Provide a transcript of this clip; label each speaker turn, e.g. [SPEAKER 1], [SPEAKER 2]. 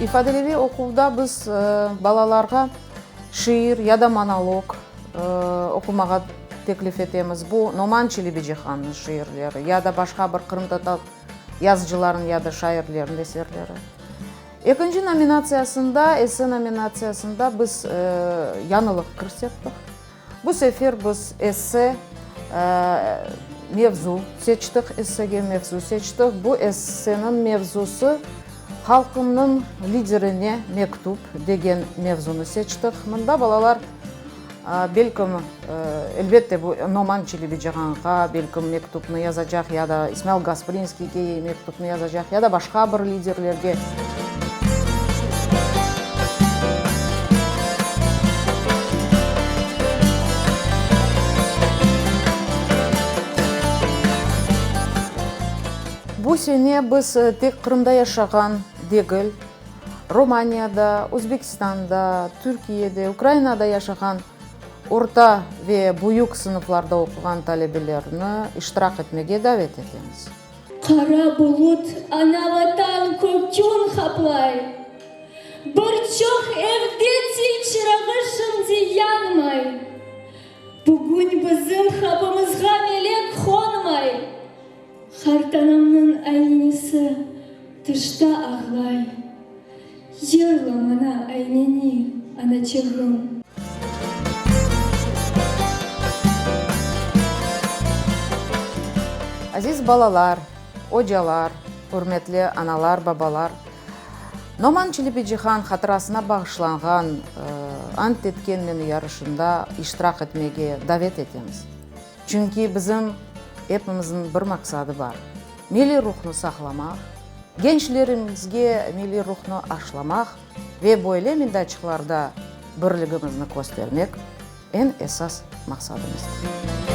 [SPEAKER 1] İfadeleviy oquvda biz balalarğa şiir ya da monolog oqumağa teklif etemiz. Bu Noman Çelebicihannıñ şiirleri ya da başqa bir qırımtatar yazıcılarınıñ ya da şairleriniñ eserleri. Ekinci nominatsiyasında, esse nominatsiyasında biz yañılıq kirsettik. Bu sefer biz esse mevzu seçtik, essege mevzu seçtik. Bu esseniñ mevzusı Halqımnıñ liderine mektüp degen mevzunı seçtik. Mında balalar, belkim, elbette, bu Noman Çelebicihanğa, belkim, mektüpni yazacaq ya da İsmail Gasprinskiyge mektüpni yazacaq ya da başqa bir liderlerge. Bu sene biz tek Qırımda yaşağan degil, Romaniyada, Özbekistanda, Türkiyede, Ukrainada yaşağan orta ve büyük sınıflarda oquğan talebelerni iştirak etmege davet etemiz.
[SPEAKER 2] Qara bulut ana-Vatan kökün qaplay, Bir çoq evde til çırağı şimdi yanmay. Bugün bizim qapımızğa melek qonmay, Qartanamnıñ aynenisi tışta ağlay. Yırla maña ayneni, anaçığım.
[SPEAKER 1] Aziz balalar, ocalar, ürmetli analar, babalar! Noman Çelebicihan hatırasına bağışlanğan Ant etkenmen yarışında iştirak etmege davet etemiz. Çünki bizim epimizniñ bir maqsadı bar, milliy ruhnı saqlamaq, gençlerimizge milliy ruhnı aşlamaq ve böyle meydançıqlarda birligimizni köstermek eñ esas maqsadımızdır.